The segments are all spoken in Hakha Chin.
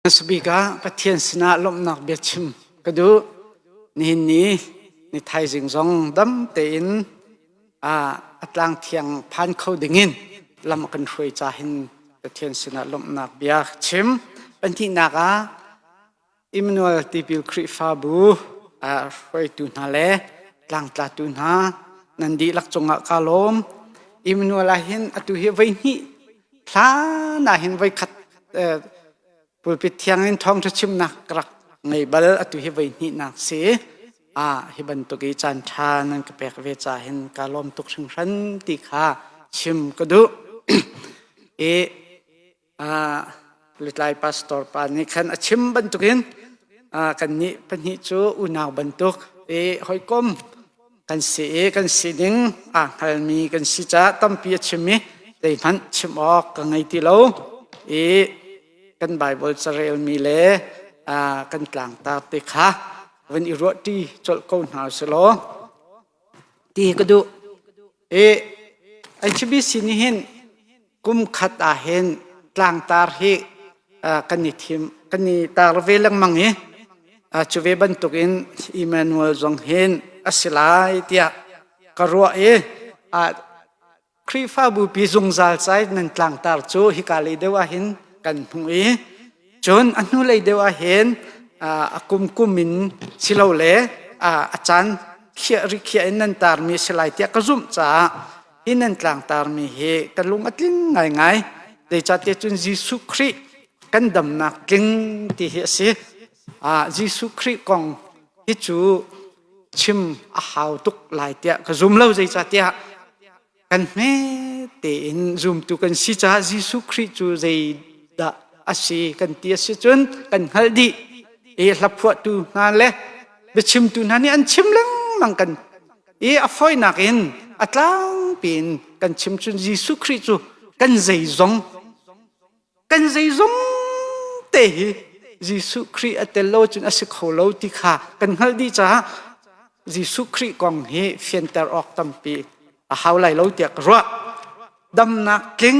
Hmasabik ah Pathian sinah lawmhnak biachim ka duh. Nihin ni ni thaizing zong dam tein a tlang thiang phan kho dingin lam a kan hruai ca hin Pathian sinah lawmhnak bia chim. Pahnihnak ah Immanuel Tipil Khrihfabu hruaitu hna le tlangtlatu hna nan dihlak cungah kaa lawm. Immanuel ah hin atu hi voihnih hlan ah hin voikhat pulpit thiang in thawngṭha chimnak ka rak ngei bal atu hi voihnihnak si. Ah hi bantuk i caan ṭha nan ka pek ve ca hin kaa lawm tuk hringhran ti kha chim ka duh. I Lutlai pastor pa nih khan a chim bantukin kannih pahnih cu unau bantuk i hawikom kan si i kan sining aa hngalmi kan si caah tampi a chim i zeihmanh chim awk ka ngei ti lo i kan Baibal carelmi le kan tlangtar te kha van i ruahṭi colh ko hna usih law ti ka duh. I HBC nih hin kum khat ah hin tlangtar hi kan i thim kan i tar ve lengmang i cu ve bantukin Emmanuel zong hin a si lai tiah ka ruah i Khrihfabu pi zungzal cai nan tlangtar cu hika lei deuh ah hin kan hmuh i cun a hnulei deuh ah hin a kumkum in silole a caan khiah rikhiah in nan tarmi a si lai tiah ka zumh caah hi nan tlangtarmi hi ka lung a tling ngaingai. Zeicahtiah cun Jesuh Khrih kan damnak tling ti hi a si. Jesuh Khrih kong hi cu chim a hau tuk lai tiah ka zum lo zeicahtiah kan hme tein zumtu kan si caah Jesuh Khrih cu zeidah a si kan ti a si cun kan hngalh dih i hlaphuahtu hna le biachimtu hna nih an chim lengmang kan i a fawinak in a tlangpi in kan chim cun Jesuh Khrih cu kan zeizong kan zeizong te hi Jesuh Khrih a tel lo cun a si kho lo ti kha kan hngalh dih caah Jesuh Khrih kong hi fianter awk tampi a hau lai lo tiah ka ruah. Damnak tling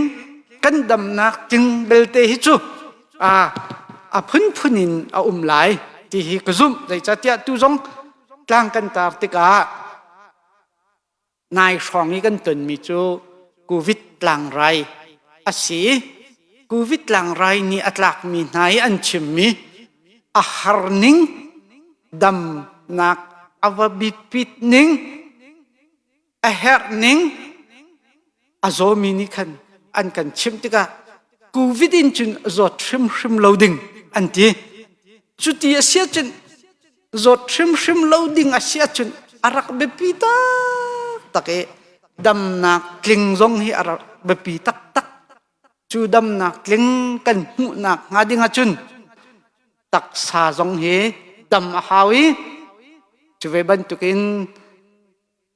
kan damnak tling belte hi cu a a phunphun in a um lai ti hi ka zumh. Zeicahtiah tu zong tlang kan tar tikah Nai hrawng i kan tonmi cu Covid tlangrai a si. Covid tlangrai nih a tlakmi hna i an chimmi a har ning, damnak a va biapit ning, a herh ning, a zawmi nih khan an kan chimh tikah Covid in cun zawt hrimhrim lo ding an ti. Cuti a si ahcun zawt hrimhrim lo ding a si ahcun a rak biapi taktak i damnak tling zong hi a rak biapi taktak. Cu damnak tling kan hmuhnak hnga ding ahcun taksa zong hi dam a hau i cu ve bantukin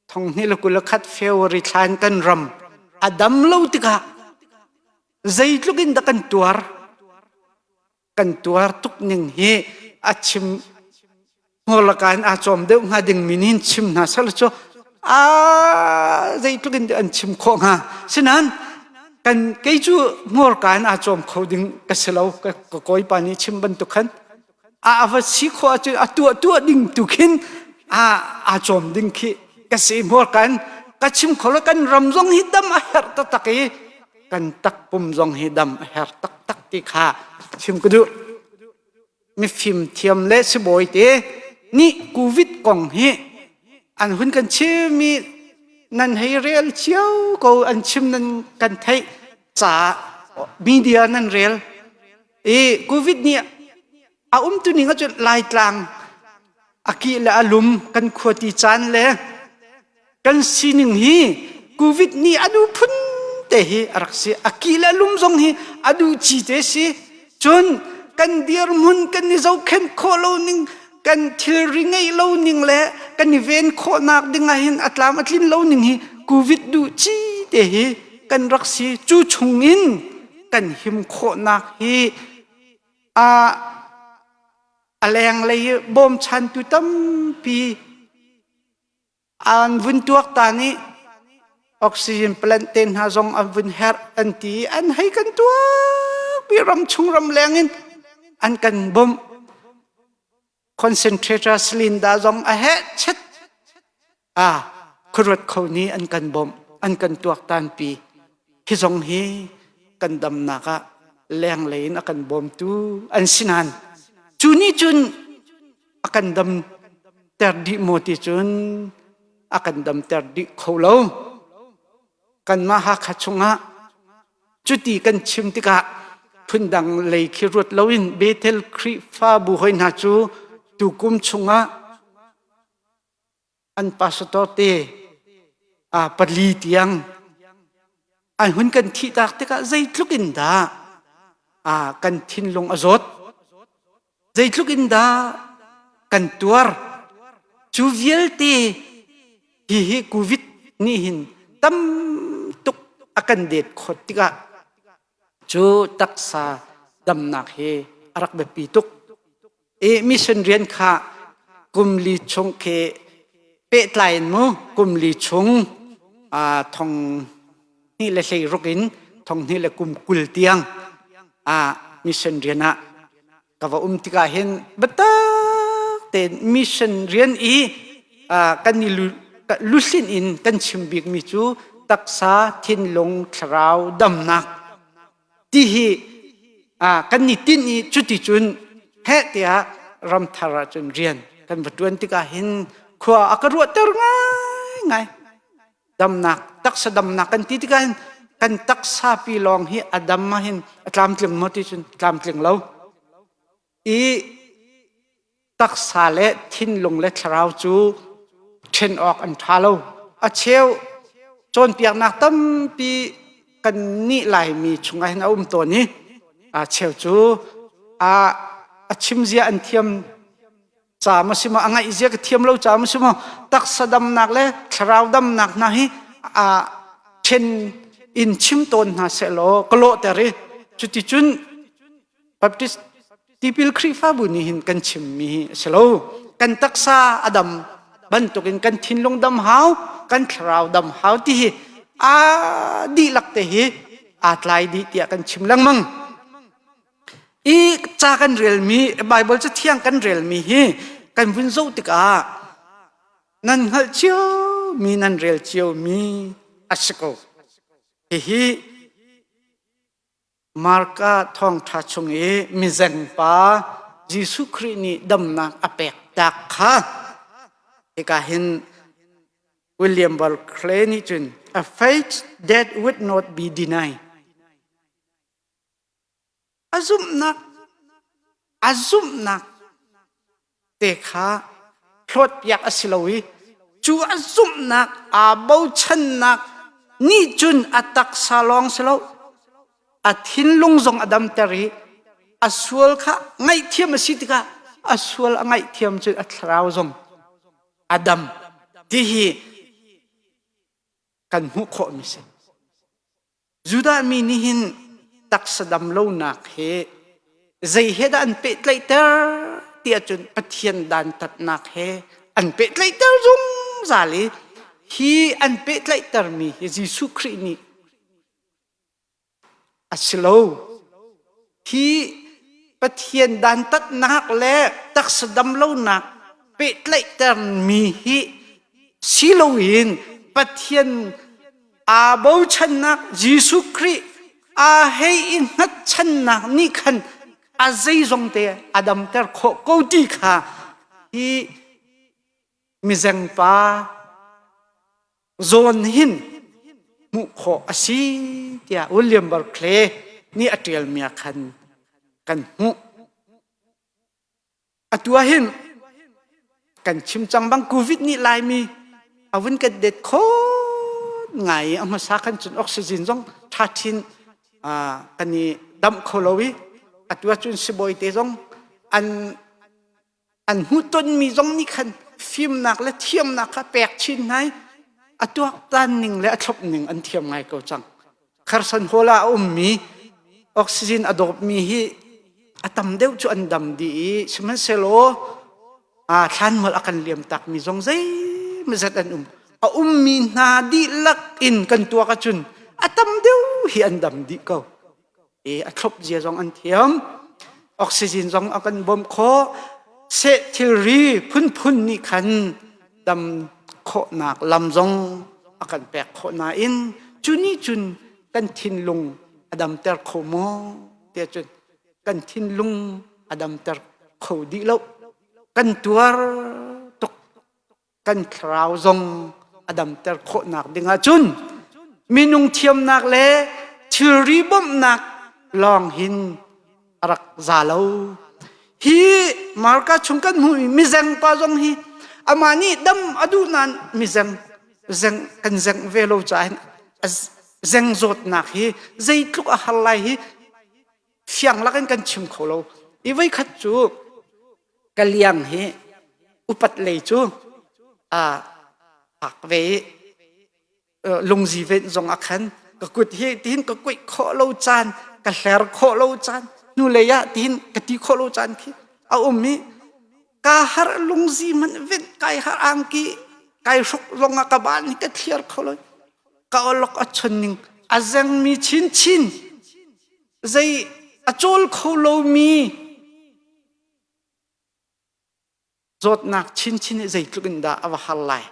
2021 February thla in kan ram a dam lo tikah zeitluk in dah kan tuar kan tuar tuk ning hi a chim hmurlaka in aa cawm deuh hnga ding mi nih chim hna sal cu a zeitluk in an chim khawh hnga sinan kan kei cu hmurka in aa cawm kho ding ka si lo ka kawipa nih chim bantuk khan a va si khawh ahcun a tuah tuah ding tu khin a aa cawm ding khi ka si hmurka in ka chim kho lo kan ram zong hi dam a herh taktak i kan takpum zong hi dam a herh taktak ti kha chim ka duh mifim thiam le sibawi te nih covid kong hi an hun kan chim i nan hei rel cio ko an chim nan kan theih ca media nan rel i covid nih a umtu ning ahcun laitlang a kih le a lum kan khuati caan le kan sining hi covid nih a du phun te hi a rak si a kih le a lum zong hi a du ci te si cun kan dirhmun kan i zohkhenh khawh lo ning kan thilri ngeih lo ning le kan i ven khawhnak ding ah hin a tlam a tlin lo ning hi covid duh ci te hi kan rak si cu chung in kan him khawhnak hi a a lenglei bawmchantu tampi an vun tuak ta nih oxygen plant te hna zong an vun herh an ti an hei kan tuak pi ram chung ram leng in. An kan bawmh. Concentrator cylinder zong a heh chet. A khuaruat kho nih an kan bawmh, an kan tuaktanpi. Hi zong hi kan damnak ah lenglei in a kan bawmtu an si nain cu nih cun a kan damter dih maw ti cun a kan damter dih kho lo. Kanmah Hakha chungah cuti kan chim tikah phundang lei khi ruat loin Bethel Khrihfabu hoi hna cu tukum chungah an pastor te a pali tiang an hun kan thih tak tikah zeitluk in dah a kan thinlung a zawt zeitluk in dah kan tuar cu vialte hi hi covid nih hin tam tuk a kan det khawt tikah cu taksa damnak hi a rak biapi tuk i mission rian kha kum li chung khi pehtlai in mu kum li chung thong hnih le hlei ruk in thong hnih le kum 20 tiang mission rian ah ka va um tikah hin biatak tein mission rian i kan i luhlinh in kan chim bikmi cu taksa thinlung thlarau damnak ti hi kan i tinh i cuticun heh tiah ramthar ah cun rian kan va ṭuan tikah hin khua a ka ruahter ngaingai. Damnak, taksa damnak kan ti tikah hin kan taksa pi lawng hi a dam ah hin a tlamtling maw ti cun tlamtling lo. I taksa le thinlung le thlarau cu ṭhen awk an ṭha lo. A cheu cawnpiaknak tampi kan nih Laimi chungah hin a um tawn i a cheu cu a a chimzia an thiam ca maw si maw a ngaihzia ka thiam lo ca maw si maw taksa damnak le thlarau damnak hna hi a ṭhen in chim tawn hna sehlaw ka lawhter i cuticun Baptist tipil Khrihfabu nih hin kan chimmi hi a si lo. Kan taksa a dam bantukin kan thinlung dam hau, kan thlarau dam hau ti hi a dihlak te hi aa tlai dih tiah kan chim lengmang. I ca kan relmi, Bible cathiang kan relmi hi kan vun zoh tikah nan hngalh ciomi, nan rel ciomi a si ko. Hihi Marka thawngṭha chung i mizengpa Jesuh Khrih nih damnak a pek tak kha hika hin William Barclay nih cun a faith that would not be denied a zumhnak a zumhnak te kha hlawtpiak a si lo i cu a zumhnak aa bochannak nih cun a taksa lawng si lo a thinlung zong a damter i a sual kha ngaihthiam a si tikah a sual a ngaihthiam cun a thlarau zong a dam ti hi kan hmuh khawhmi si. Judah mi nih hin taksa dam lonak he zei he dah an pehtlaihter ti ahcun Pathian dantatnak he an pehtlaihter zungzal i hi an pehtlaihtermi hi Jesuh Khrih nih a si lo. Hi Pathian dantatnak le taksa dam lonak pehtlaihtermi hi si loin Pathian aa bochannak Jesuh Khrih aa hei i hngatchannak nih khan a zeizong te a damter khawh ko ti kha hi mizengpa zawn hin hmuh khawh a si tiah William Barclay nih a ṭialmi ah khan kan hmuh. Atu ah hin kan chim cang bang COVID nih Laimi a vun kan det khawt ngai i a hmasa khan cun oxygen zong ṭha chin kan i damh kho lo i atu ah cun sibawi te zong an an hmuhtonmi zong nih khan fimnak le thiamnak kha pek chin hna i a tuaktan ning le a thlop ning an thiam ngai ko cang. Kharsan Hall ah a ummi oxygen a dawpmi hi a tam deuh cu an dam dih i sihmanhsehlaw thlanmual a kan liam takmi zong zeimazat an um. A ummi hna dihlak in kan tuak ahcun a tam deuh hi an dam dih ko. I a thlop zia zong an thiam. Oxygen zong a kan bawmh khawh. Seh thilri phunphun nih khan dam khawhnak lam zong a kan pek khawh nain cu nih cun kan thinlung a damter kho maw tiah cun kan thinlung a damter kho dih lo. Kan tuar tuk. Kan thlarau zong a damter khawhnak ding ahcun minung thiamnak le thilri bawmhnak lawng hin a rak za lo. Hi Marka chung kan hmuhmi mizeng pa zong hi amah nih dam a duh nain mizeng zeng kan zeng ve lo caah hin zeng zawtnak hi zeitluk a har lai hi fiang lakin kan chim kho lo. I voikhat cu ka liang hi upat lei cu a fak ve i lungzi venh zong a khan. Ka kut hi tihin ka kuih khawh lo caan, ka hler khawh lo caan, hnulei ah tihin ka ti khawh lo caan khi a um i ka har. Lungzi hmanh venh kai har, angki kai hruk zong ah ka ban hi ka thliar kho lo. Ka olok a chon ning a zengmi chinchin, zei a cawl kho lomi zawtnak chinchin hi zeitluk in dah a va har lai.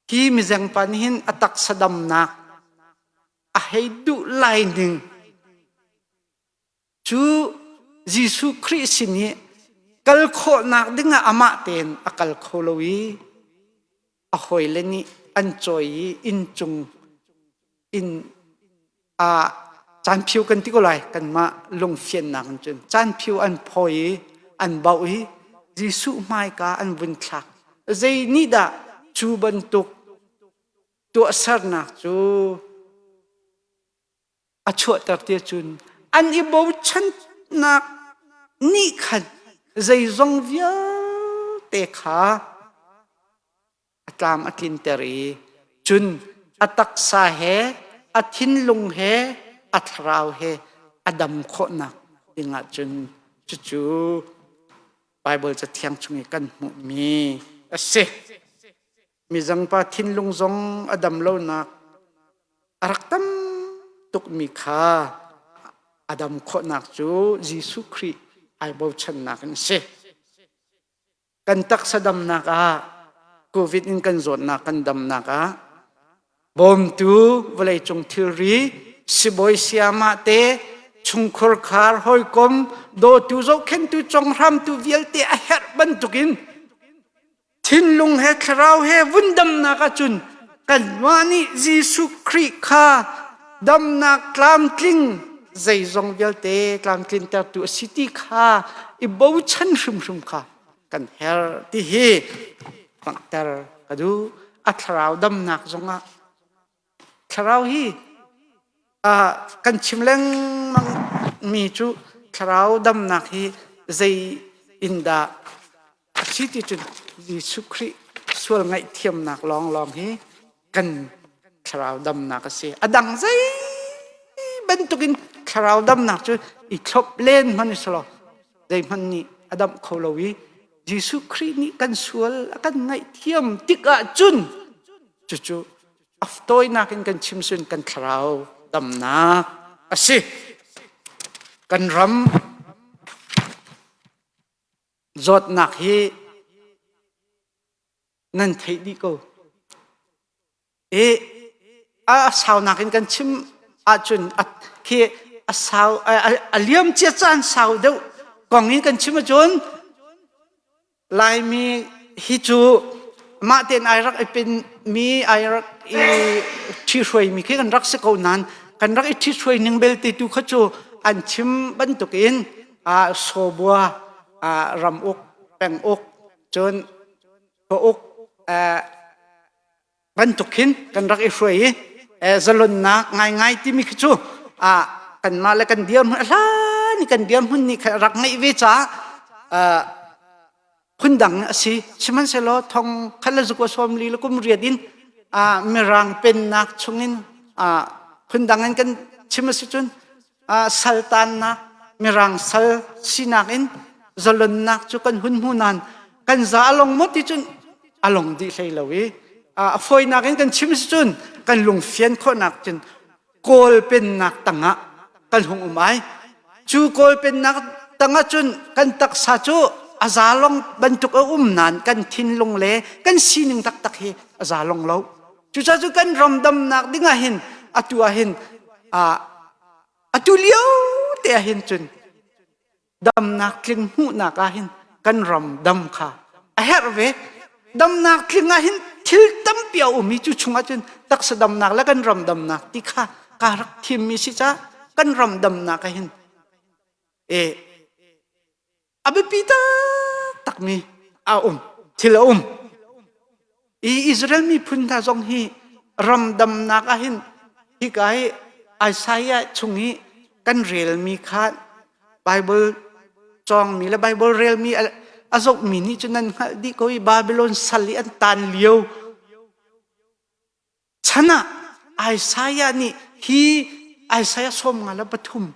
Hi mizeng pa nih hin a taksa damnak a hei duh lai ning cu Jesuh Khrih sin i kal khawhnak dingah amah tein a kal kho lo i a hawile nih an cawi i inncung inn ah caanphio kan ti ko lai, kanmah lungfiannak in cun caanphio an phawi i an bauh i Jesuh hmaika an vun thlak. Zei nih dah cu bantuk tuahsernak cu a chuahter ti cun an i bochannak nih khan zeizong vialte kha a tlam a tlinter i cun a taksa he, a thinlung he, a thlarau he a dam khawhnak dingah cun cucu Baibal Cathiang chung i kan hmuhmi a si. Mizangpa thinlung zong a dam lonak a rak tam tukmi kha a dam khawhnak cu Jesuh Khrih ai bochannak in a si. Kan taksa damnak ah, COVID in kan zawtnak kan damnak ah bawmtu vawleicung thilri, sibawi siamah te, chungkhur khar, hawikom, dawtu, zohkhentu, conghramtu vialte a herh bantukin thinlung he thlarau he vun damnak ahcun kanmah nih Jesuh Khrih kha damnak tlamtling, zeizong vialte tlamtlintertu a si ti kha i bochan hrimhrim kha kan herh ti hi langhter ka duh. A thlarau damnak zongah, thlarau hi kan chim lengmang mi cu thlarau damnak hi zei in dah a si ti cun Jesuh Khrih sual ngaihthiamnak lawnglawng hi kan thlarau damnak a si. A dang zei bantukin thlarau damnak cu i thlop len hmanh si lo, zeihmanh nih a damh kho lo i Jesuh Khrih nih kan sual a kan ngaihthiam tikah cun cucu a tawinak in kan chim sun kan thlarau damnak a si. Kan ram zawtnak hi nan theih dih ko. I a saunak in kan chim ahcun khi a sau a liam cia caan sau deuh kong in kan chim ahcun Laimi hi cu mah tein ai rak i pin mi, ai rak i ṭhihruai mi khi kan rak si ko nain kan rak i ṭhihruai ning belte tu kha cu an chim bantukin sawbua, ram uk, peng uk, cun khua uk bantuk hin kan rak i hruai i zalonnak ngaingai timi khi cu kanmah le kan dirhmun, a hlan i kan dirhmun nih khan rak ngeih ve caah phundang a si. Sihmanhsehlaw thong khat le zukua 48 in Mirang pennak chungin, phundang in kan chim a si cun saltannak, Mirang sal sinak in zalonnak cu kan hun hmu nain kan za a long maw ti cun a long dih hlei lo i a fawinak in kan chim si cun kan lungfian khawhnak cun Kawl pennak tangah kan hung um ai. Cu Kawl pennak. tangah cun kan taksa cu a zalong bantuk a um nain kan thinlung le kan sining taktak hi a zalong lo. Cucaah cu kan ram damnak ding ah hin atu ah hin atu lio te ah hin cun damnak tling hmuhnak ah hin kan ram dam kha a herh ve. Damnak tling ah hin thil tampi a um i cu chungah cun taksa damnak le kan ram damnak ti kha ka rak thimmi si caah kan ram damnak ah hin e a biapi taktakmi a um thil a um. I Israel miphun hna zong hi ram damnak ah hin hika hi Isaiah chung i kan relmi kha Bible cawngmi le Bible relmi a zohmi nih cun nan hngalh dih ko i Babylon sal i an tan lio chan ah Isaiah nih hi Isaiah 53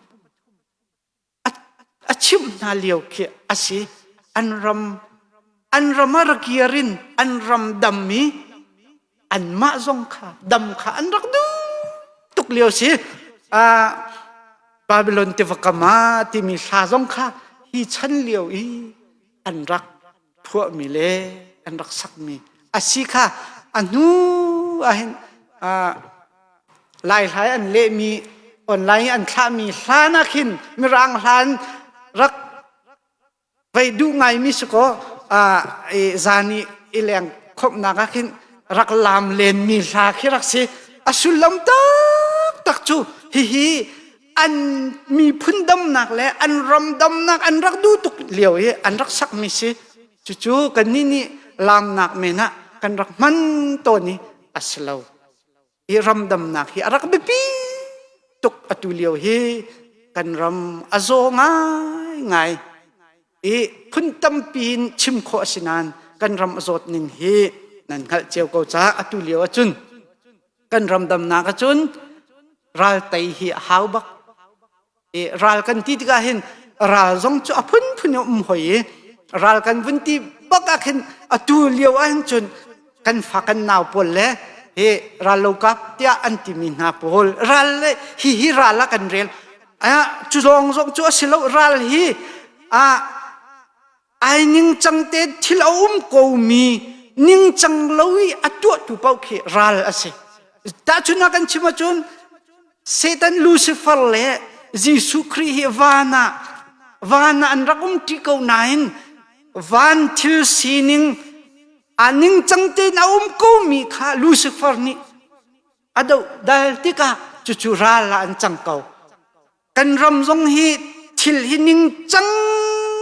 a chimh hna lio khi a si. An ram an ram ah rak kir in an ram dam i anmah zong kha dam kha an rak duh tuk lio si. Babylon tiva kam ah timi hla zong kha hi chan lio i an rak phuahmi le an rak sakmi a si kha a hnu ahhin Lai hlai an lehmi online an thlahmi hlan ah khin mirang hlan rak vei duh ngaimi si kaw zan i i leng khawmhnak ah khin rak laam lenmi hla khi rak si. A sullam taktak cu hihi an miphun damnak le an ram damnak an rak duh tuk lio i an rak sakmi si. Cucu kannih nih laamnak men ah kan rak hman tawn i a si lo. Hi ram damnak hi a rak biapi tuk. Atu lio hi kan ram a zaw ngaingai i phun tampi in chim khawh a si nain kan ram a zawt ning hi nan hngalh cio ko caah atu lio ahcun kan ram damnak ahcun ral tei hi a hau bak. I ral kan ti tikah hin ral zong cu a phunphun a um hoi i ral kan vun ti bak ah khin atu lio ah hin cun kan fa kan nau pawl le hi ral lo kap tiah an timi hna pawl ral le hi hi ral ah kan rel. Cu lawng zong cu a si lo. Ral hi a ai ningcang te thil a um komi ningcang lo i a tuahtu paoh khi ral a si. Tahchunhnak kan chim ahcun Satan Lucifer le Jesuh Khrih hi van ah van ah an rak um ṭi ko nain van thil sining a ningcang tein a um komi kha Lucifer nih a doh dal tikah cucu ral ah an cang ko. Kan ram zong hi thil hi ningcang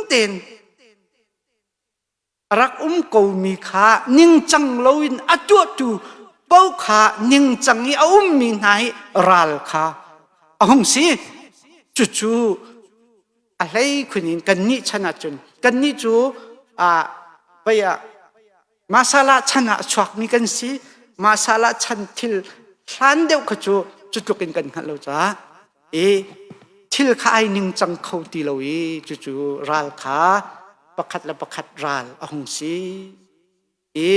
tein rak um komi kha ningcang loin a tuahtu paoh kha ningcang i a ummi hna hi ral kha a hung si. Cucu a hlei khun in kannih chan ahcun kannih cu vei ah Masala chan ah a chuakmi kan si. Masala chan thil hlan deuh kha cu cu tluk in kan hngalh lo caah i thil kha ai ningcang kho ti lo i cucu ral kha pakhat le pakhat ral a hung si. I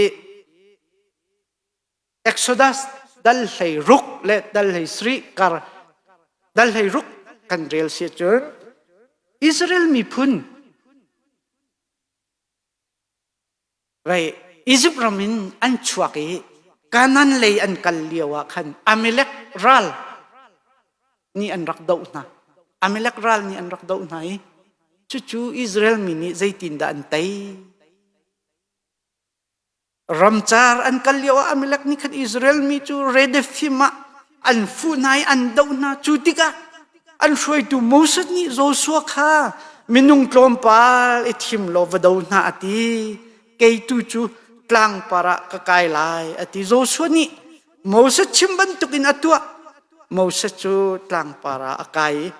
Exodus dal 16 le dal 17 kar dal 16 kan rel si cun Israel miphun Vei Izipt ram in an chuak i Kanaan lei an kal lio ah khan Amalek ral nih an rak doh hna. Amalek ral nih an rak doh hna i cucu Israel mi nih zeitindah an tei? Ramcar an kal lio ah Amalek nih khan Israel mi cu Redephim ah an fuh hna i an doh hna. Cu tikah an hruaitu Moses nih Joshua kha minung tlawmpal i thim law va do hna a ti. Kei tu cu tlangpar ah ka kai lai a ti. Joshua nih Moses chim bantukin a tuah. Moses cu tlangpar ah a kai i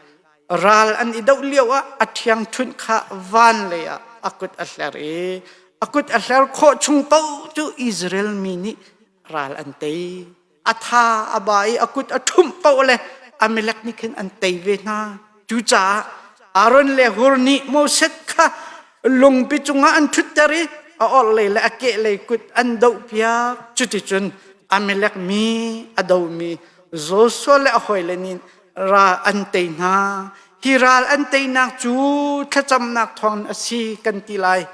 ral an i doh lio ah a ṭhiangṭhunh kha van lei ah a kut a hler i a kut a hler khawh chung paoh cu Israel mi nih ral an tei. A tha a ba i a kut a ṭhumh paoh le Amalek nih khin an tei ve hna. Cucaah Aaron le Hur nih Moses kha lungpi cungah an ṭhutter i a orhlei le a kehlei kut an dohpiak. Cuticun Amalek mi a domi Joshua le a hawile nih ra an tei hna. Hi ral an teinak cu thlacamnak thawng a si kan ti lai.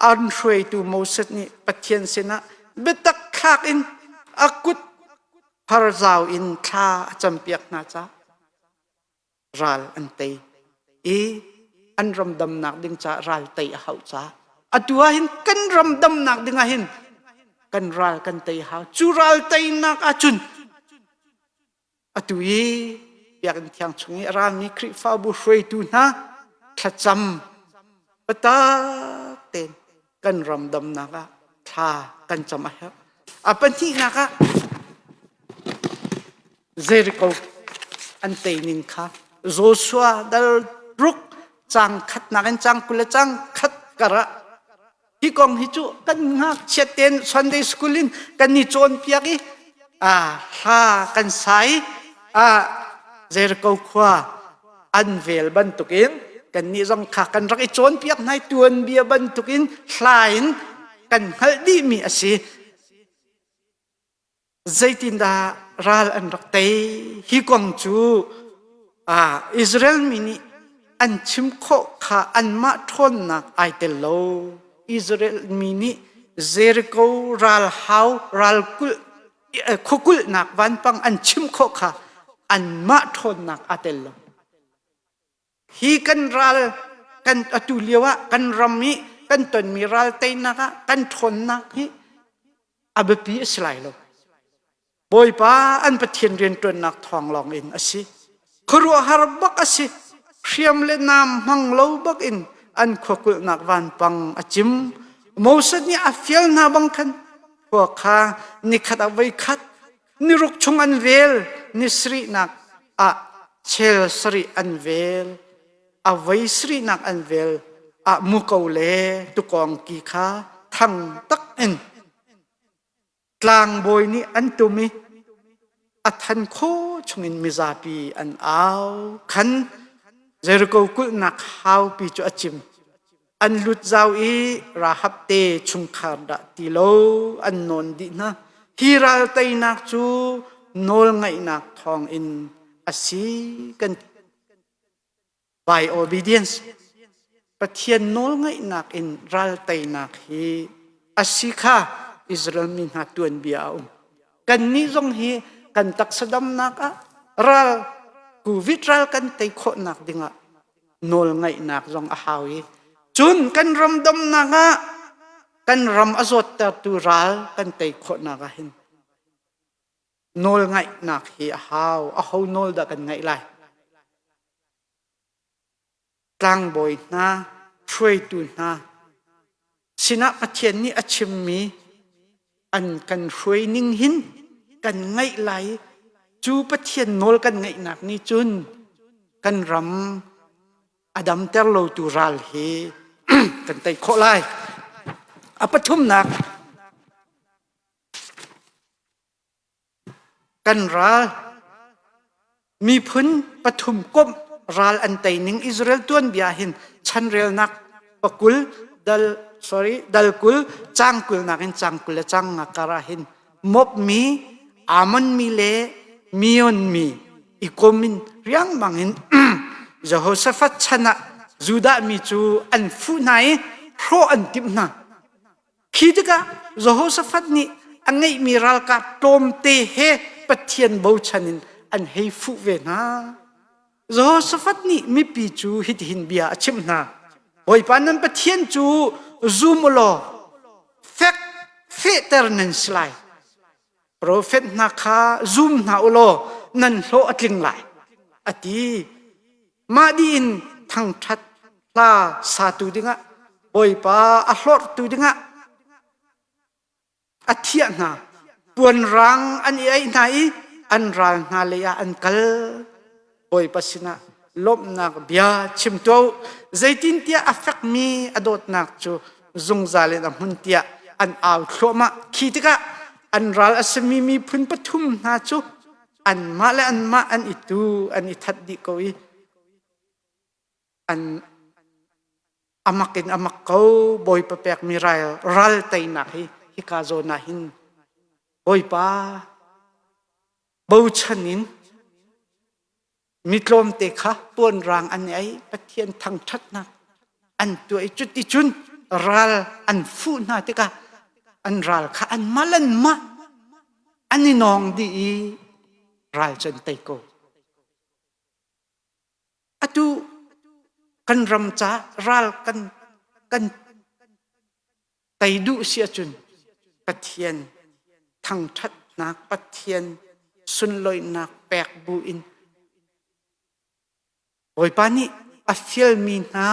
An hruaitu Moses nih Pathian sinah biatak thlak in a kut pharzau in thla a campiak hna caah ral an tei i an ram damnak ding caah ral tei a hauh caah atu ah hin kan ram damnak ding ah hin kan ral kan tei hau. Cu ral teinak ahcun atu i biakinn thiang chung i a rami Khrihfabu hruaitu hna thlacam biatak tein kan ram damnak ah thla kan cam a herh. A pahnihnak ah Jericho an tei ning kha Joshua dal ruk cang khatnak in cang 20 le cang khat kar ah hi kong hi cu kan ngakchiat tein Sunday school in kan i cawnpiak i a hla kan sa i a Jericho khua an vel bantukin kannih zong kha kan rak i cawnpiak hna i tuanbia bantukin hla in kan hngalh dihmi a si. Zeitindah ral an rak tei? Hi kong cu Israel mi nih an chim khawh kha anmah ṭhawnnak ai tel lo. Israel mi nih Jericho ralhau ralkulh khuakulhnak vanpang an chim khawh kha anmah ṭhawnnak aa tel lo. Hi kan ral kan atu lio ah kan ram i kan tonmi ral teinak ah kan ṭhawnnak hi a biapi a si lai lo. Bawipa an Pathian rianṭuannak thawng lawng in a si. Khuaruahhar bak a si. Hriam le naam hmang lo bak in an khuakulhnak vanpang a cim. Moses nih a fial hna bang khan khua kha nikhat ah voikhat niruk chung an vel, ni sarihnak ah chel sarih an vel, a voi sarihnak an vel ah muko le tukawng ki kha thang tak in tlangbawi nih an tum i a than khawh chungin mizapi an au khan Jericho kulhnak haupi cu a cim. An lut zau i Rahab te chungkhar dah ti lo an nawn dih hna. Hi ral teinak cu nawlngaihnak thawngin a si kan by obedience Pathian nawlngaihnak in ral teinak hi a si kha Israel mi hna tuanbia a um. Kannih zong hi kan taksa damnak ah ral COVID ral kan tei khawhnak dingah nawlngaihnak zong a hau i cun kan ram damnak ah kan ram a zawttertu ral kan tei khawhnak ah hin nawlngaihnak hi a hau. Aho nawl dah kan ngaih lai? Tlangbawi hna, hruaitu hna sinah Pathian nih a chimmi an kan hruai ning hin kan ngaih lai. Cu Pathian nawl kan ngaihnak nih cun kan ram a damter lotu ral hi kan tei khawh lai. A pathumnak Kan ral miphun pathum komh ral an tei ning Israel tuanbia hin chanrelnak pakul dal sorry dal 20 cang 20 nakin cang 20 le cang nga kar ah hin Moab mi Ammon mi le Mion mi i kom in riangmang in Jehoshaphat chan ah Judah mi cu an fuh hna i hrawh an timh hna. Khi tikah Jehoshaphat nih a ngeihmi ralkap tlawmte he Pathian bochan in an hei fuh ve hna. Jehoshaphat nih mipi cu hitihin bia a chimh hna. Bawipa nan Pathian cu zum u law fek fehter nan si lai. Profet hna kha zum hna u law nan hlawh a tling lai, a ti. Mah dih in thangṭhat hla satu dingah Bawipa a hlorhtu dingah a thiah hna. Puanrang an i aih hna i an ral hna lei ah an kal. Bawipa sinah lawmhnak bia chim tuah u. Zeitintiah a fekmi a dawtnak cu zungzal in a hmun tiah an au thluahmah. Khi tikah an ral a simi miphun pathum hna cu anmah le anmah an i tu, an i that dih ko i an amak in amak ko. Bawipa pekmi ral, ral teinak hi hika zawn ah hin Bawipa bochan in. Mi tlawmte kha puanrang an ei, Pathian thangṭhatnak an tuah i cuticun ral an fuh hna tikah an ral kha anmah le anmah an i nawng dih i ral cu an tei ko. Atu kan ram ca ral kan kan tei duh si ahcun Pathian thangṭhatnak, Pathian sunlawinak pek bu in Bawipa nih a fialmi hna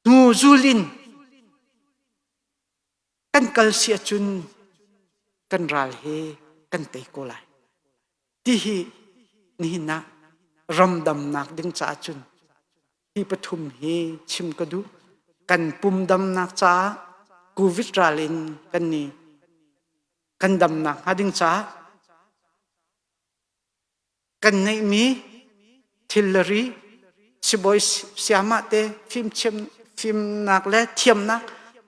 hnu zul in kan kal si ahcun kan ral hi kan tei ko lai. Ti hi nihin ah ramdamnak ding caah cun hi pathum hi chim ka duh. Kan pum damnak caah COVID ral in kan ni kan damnak hnga ding caah kan ngeihmi thilri sibawi siamah te fimchiam fimnak le thiamnak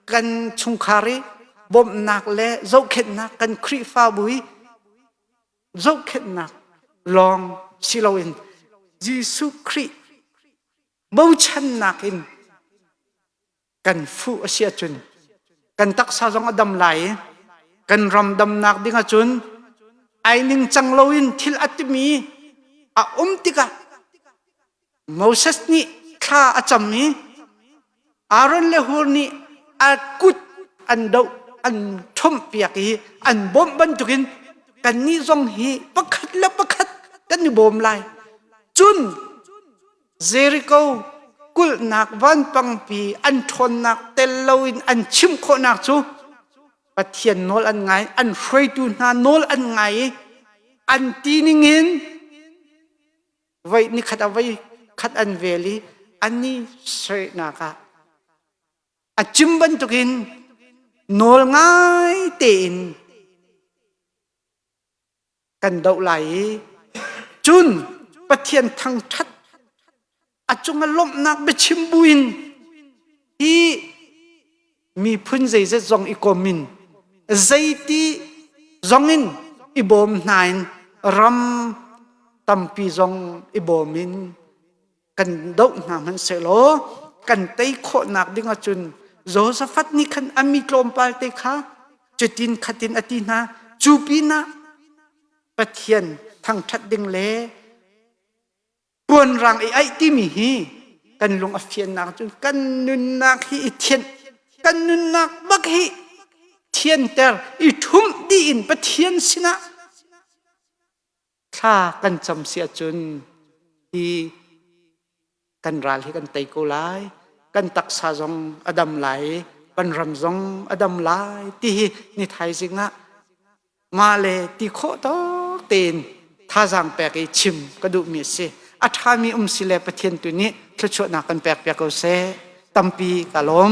kan chungkhar i bawmhnak le zohkhenhnak kan Khrihfabu i zohkhenhnak lawng si loin Jesuh Khrih bochannak in kan fuh a si ahcun kan taksa zong a dam lai i kan ram damnak ding ahcun ai ningcang loin thil a timi a um tikah Moses nih thla a cam i Aaron le Hur nih a kut an doh an ṭhumhpiak i an bawmh bantukin kannih zong hi pakhat le pakhat kan i bawm lai. Cun Jericho kulhnak vanpangpi an ṭhawnnak tel loin an chimh khawhnak cu Pathian nawl an ngai, an hruaitu hna nawl an ngai i an ti ningin voi nikhat ah voi khat an vel i an i sernak ah a cim bantukin nawl ngai tein kan doh lai i cun Pathian thangṭhat a cungah lawmhnak biachim buin hi miphun zeizat zong i kom in zeiti zong in i bawm hna in ram tampi zong i bawm in kan doh hna hmanhsehlaw kan tei khawhnak ding ahcun Josaphat nih khan a mi tlawmpal te kha cutin khatin a ti hna. Cu pinah Pathian thangṭhat ding le puanrang i aih timi hi kan lung a fiannak cun kan nunnak hi i thianh kan nunnak bak hi thianter i ṭhumh dih in Pathian sinah thla kan cam si ahcun hi kan ral hi kan tei ko lai kan taksa zong a dam lai kan ram zong a dam lai ti hi ni thaizing ah mah le ti khawh tawk tein thazaang pek i chim ka duhmi a si. A ṭhami um si le Pathian tu nih thluachuahnak kan pek piak ko seh. Tampi ka lawm.